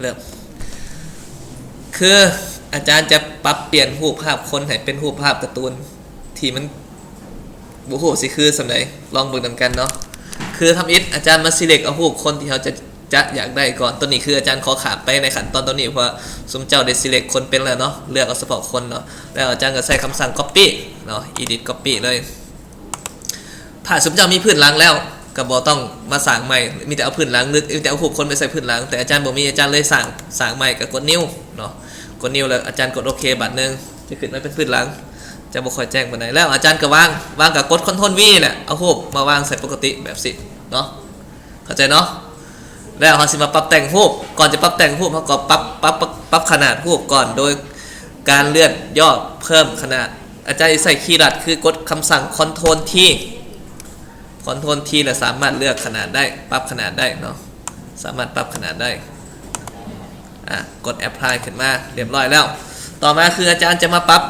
ເລີ່ມ. ຄືອາຈານຈະປັບປ່ຽນຮູບພາບຄົນໃຫ້ເປັນຮູບພາບກາຕູນທີ່ມັນ ບໍ່ຮູ້ຊິຄືສ່ຳໃດ, ລອງເບິ່ງນຳກັນເນາະ. ຄືທຳອິດອາຈານມາ select ເອົາຮູບຄົນທີ່ເຮົາຈະ ຈະຢາກໄດ້ກ່ອນ. ໂຕນີ້ຄືອາຈານຂໍຂ້າມໄປໃນຂັ້ນຕອນໂຕນີ້ ເພາະວ່າຊຸມເຈົ້າໄດ້ select ຄົນເປັນແລ້ວເນາະ, ເລືອກເອົາສະເພາະຄົນເນາະ. ແລ້ວອາຈານກໍໃຊ້ຄຳສັ່ງ copy ເນາະ, edit copy ເລີຍ. ຖ້າຊຸມເຈົ້າມີພື້ນຫຼັງແລ້ວ ກໍບໍ່ຕ້ອງມາສ້າງໃໝ່, ມີແຕ່ເອົາພື້ນຫຼັງ ຫຼື ມີແຕ່ເອົາຮູບຄົນໄປໃສ່ພື້ນຫຼັງ. ແຕ່ອາຈານບໍ່ມີ, ອາຈານເລີຍສ້າງ, ສ້າງໃໝ່ ກໍກົດ new ເນາະ, ກົດ new ແລ້ວອາຈານກົດໂອເຄບາດໜຶ່ງ ຈະຂຶ້ນມາເປັນພື້ນຫຼັງ, ຈະບໍ່ຄ່ອຍແຈ້ງປານໃດ. ແລ້ວອາຈານກໍວາງ, ວາງກໍກົດ control V ແຫຼະ, ເອົາຮູບມາວາງໃສ່ປົກກະຕິແບບຊີ້ເນາະ. ເຂົ້າໃຈເນາະ? ແລ້ວເຮົາຊິມາປັບແຕ່ງຮູບ. ກ່ອນຈະປັບແຕ່ງຮູບ ເຮົາກໍປັບ, ປັບ, ປັບ, ປັບຂະໜາດຮູບກ່ອນ ໂດຍການເລື່ອນຍໍ້ເພີ່ມຂະໜາດ. ອາຈານຊິໃຊ້ຄີລັດ ຄືກົດຄຳສັ່ງ control T, control T ແລ້ວສາມາດເລືອກຂະໜາດໄດ້, ປັບຂະໜາດໄດ້ເນາະ, ສາມາດປັບຂະໜາດໄດ້. ອ່າ ກົດ apply ຂຶ້ນມາ ຮຽບຮ້ອຍແລ້ວ. ຕໍ່ມາຄືອາຈານຈະມາປັບ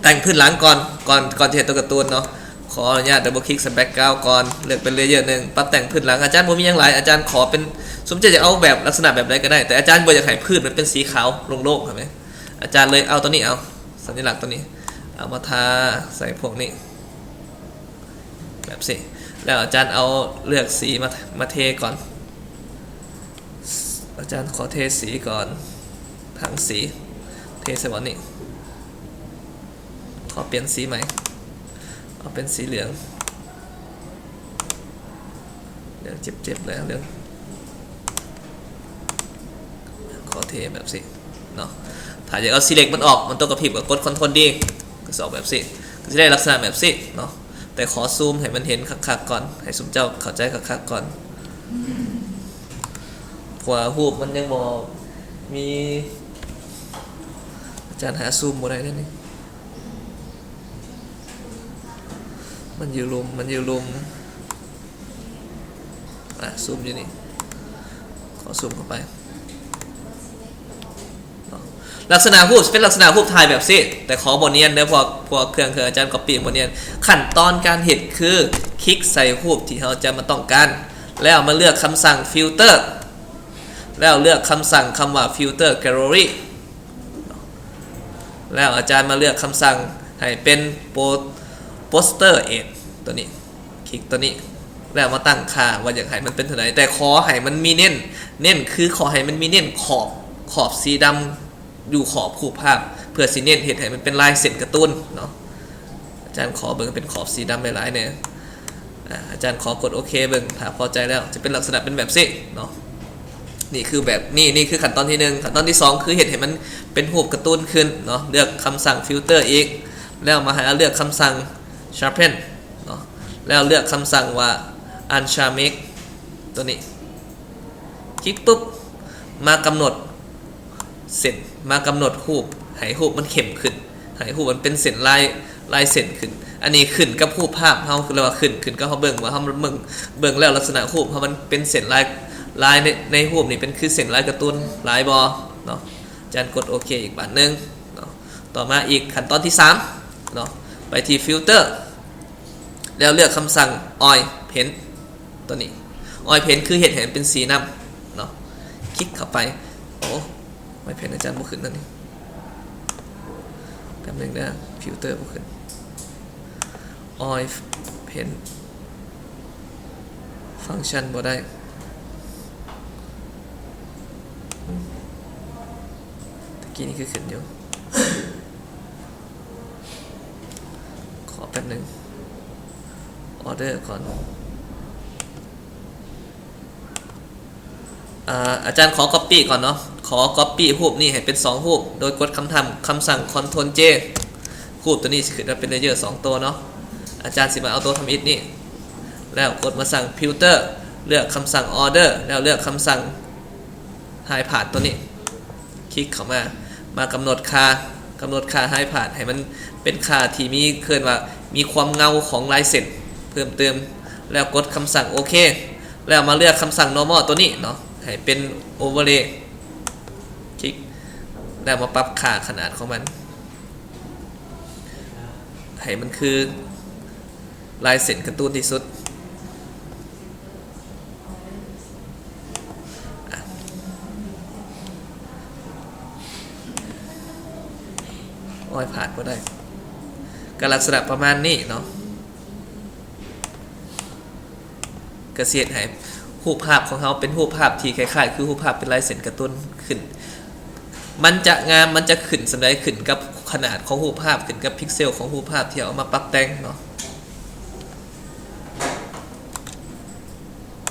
ແຕ່ງພື້ນຫຼັງກ່ອນ, ກ່ອນ, ກ່ອນຈະເຮັດຕົວກາຕູນເນາະ. ຂໍອະນຸຍາດ double click ໃສ່ background ກ່ອນ, ເລືອກເປັນ layer ໜຶ່ງ, ປັບແຕ່ງພື້ນຫຼັງ. ອາຈານບໍ່ມີຫຍັງຫຼາຍ, ອາຈານຂໍເປັນ, ສົມມຸດຈະເອົາແບບລັກສະນະແບບໃດກໍໄດ້, ແຕ່ອາຈານບໍ່ຢາກໃຫ້ພື້ນມັນເປັນສີຂາວໂລ່ງໆ ເຫັນໄໝ? ອາຈານເລີຍເອົາຕົວນີ້, ເອົາສັນຍາລັກຕົວນີ້, ເອົາມາທາໃສ່ພວກນີ້ ແບບຊີ້. ແລ້ວອາຈານເອົາເລືອກສີມາ, ມາເທກ່ອນ. ອາຈານຂໍເທສີກ່ອນ, ຖັງສີ, ເທໃສ່ບ່ອນນີ້. ຂໍປ່ຽນສີໃໝ່, ເອົາເປັນສີເຫຼືອງ. ເຫຼືອງເຈັບໆ ເລີຍ, ເຫຼືອງ. ຂໍເທແບບຊີ້ເນາະ. ຖ້າຢາກເອົາສີເຫຼັກມັນອອກ, ມັນຕົວກະພິບ, ກໍກົດ control D ກໍຊິອອກແບບຊີ້, ກໍຊິໄດ້ລັກສະນະແບບຊີ້ເນາະ. ແຕ່ຂໍຊູມໃຫ້ມັນເຫັນຄັກໆກ່ອນ, ໃຫ້ຊຸມເຈົ້າເຂົ້າໃຈຄັກໆກ່ອນ, ເພາະວ່າຮູບມັນຍັງບໍ່ມີ, ອາຈານຫາຊູມບໍ່ໄດ້ເດ້ນີ້. ມັນຢູ່ລຸ່ມ, ມັນຢູ່ລຸ່ມ. ອ່າ ຊູມຢູ່ນີ້, ຂໍຊູມເຂົ້າໄປເນາະ. ລັກສະນະຮູບຊິເປັນລັກສະນະຮູບຖ່າຍແບບຊີ້, ແຕ່ຂໍບໍ່ນຽນເດີ, ເພາະ, ເພາະເຄື່ອງ, ເຄື່ອງອາຈານກັອບປີ້ບໍ່ນຽນ. ຂັ້ນຕອນການເຮັດຄື ຄລິກໃສ່ຮູບທີ່ເຮົາຈະມາຕ້ອງການ, ແລ້ວມາເລືອກຄຳສັ່ງ filter ແລ້ວເລືອກຄຳສັ່ງຄຳວ່າ filter gallery. ແລ້ວອາຈານມາເລືອກຄຳສັ່ງໃຫ້ເປັນ poster edge ຕົວນີ້, ຄລິກຕົວນີ້ ແລ້ວມາຕັ້ງຄ່າວ່າຢາກໃຫ້ມັນເປັນເທົ່າໃດ. ແຕ່ຂໍໃຫ້ມັນມີເນັ້ນ, ເນັ້ນຄືຂໍໃຫ້ມັນມີເນັ້ນຂອບ, ຂອບສີດຳຢູ່ຂອບຮູບພາບ, ເພື່ອຊິເນັ້ນເຮັດໃຫ້ມັນເປັນລາຍເສັ້ນກາຕູນເນາະ. ອາຈານຂໍເບິ່ງເປັນຂອບສີດຳຫຼາຍໆແດ່. ອາ ອາຈານຂໍກົດໂອເຄເບິ່ງ, ຖ້າພໍໃຈແລ້ວຈະເປັນລັກສະນະເປັນແບບຊີ້ເນາະ. ນີ້ຄືແບບນີ້, ນີ້ຄືຂັ້ນຕອນທີໜຶ່ງ. ຂັ້ນຕອນທີສອງຄືເຮັດໃຫ້ມັນເປັນຮູບກາຕູນຂຶ້ນເນາະ. ເລືອກຄຳສັ່ງ filter ອີກ, ແລ້ວມາໃຫ້ເຮົາເລືອກຄຳສັ່ງ sharpen ເນາະ, ແລ້ວເລືອກຄຳສັ່ງວ່າ uncharming ຕົວນີ້. ຄລິກປຸບ ມາກຳນົດເສັ້ນ, ມາກຳນົດຮູບ ໃຫ້ຮູບມັນເຂັ້ມຂຶ້ນ, ໃຫ້ຮູບມັນເປັນເສັ້ນລາຍ, ລາຍເສັ້ນຂຶ້ນ. ອັນນີ້ຂຶ້ນກັບຮູບພາບເຮົາ, ຄືເອີ້ນວ່າຂຶ້ນ, ຂຶ້ນກັບເຮົາເບິ່ງວ່າເຮົາເບິ່ງ, ເບິ່ງແລ້ວລັກສະນະຮູບເຮົາມັນເປັນເສັ້ນລາຍ, ລາຍໃນ, ໃນຮູບນີ້ເປັນຄືເສັ້ນລາຍກາຕູນຫຼາຍບໍ່ເນາະ. ອາຈານກົດໂອເຄອີກບາດໜຶ່ງເນາະ. ຕໍ່ມາອີກຂັ້ນຕອນທີສາມເນາະ, ໄປທີ່ filter ແລ້ວເລືອກຄຳສັ່ງ oil paint ຕົວນີ້. oil paint ຄືເຮັດໃຫ້ມັນເປັນສີນ້ຳເນາະ. ຄລິກເຂົ້າໄປ. ໂອ້ oil paint ອາຈານບໍ່ຂຶ້ນຕົວນີ້. ແປັບໜຶ່ງເດີ, filter ບໍ່ຂຶ້ນ. oil paint function ບໍ່ໄດ້. ຕະກີ້ນີ້ຄືຂຶ້ນຢູ່. ຂໍແປັບໜຶ່ງ, order ກ່ອນ. ອາ ອາຈານຂໍ copy ກ່ອນເນາະ. ຂໍ copy ຮູບນີ້ໃຫ້ເປັນສອງຮູບ ໂດຍກົດຄຳທຳ, ຄຳສັ່ງ control J. ຮູບຕົວນີ້ຊິຂຶ້ນມາເປັນ layer ສອງຕົວເນາະ. ອາຈານຊິມາເອົາຕົວທຳອິດນີ້ ແລ້ວກົດມາສັ່ງ filter, ເລືອກຄຳສັ່ງ order ແລ້ວເລືອກຄຳສັ່ງ hide path ຕົວນີ້. ຄລິກເຂົ້າມາ, ມາກຳນົດຄ່າ, ກຳນົດຄ່າ hide path ໃຫ້ມັນເປັນຄ່າທີ່ມີ, ເອີ້ນວ່າມີຄວາມເງົາຂອງລາຍເສັ້ນເພີ່ມເຕີມ, ແລ້ວກົດຄຳສັ່ງໂອເຄ, ແລ້ວມາເລືອກຄຳສັ່ງ normal ຕົວນີ້ເນາະ, ໃຫ້ເປັນ overlay. ຄລິກ ແລ້ວມາປັບຄ່າຂະໜາດຂອງມັນ ໃຫ້ມັນຄື ລາຍເສັ້ນກາຕູນທີ່ສຸດ. ອ່ະ ໂອ້ຍ ພາດບໍ່ໄດ້ ກໍລັກສະນະປະມານນີ້ເນາະ ກໍຊິເຮັດໃຫ້ຮູບພາບຂອງເຮົາເປັນຮູບພາບທີ່ຄ້າຍໆຄືຮູບພາບເປັນລາຍເສັ້ນກາຕູນຂຶ້ນ. ມັນຈະງາມ ມັນຈະຂຶ້ນສ່ຳໃດ ຂຶ້ນກັບຂະໜາດຂອງຮູບພາບ ຂຶ້ນກັບພິກເຊວຂອງຮູບພາບທີ່ເຮົາເອົາມາປັບແຕ່ງເນາະ.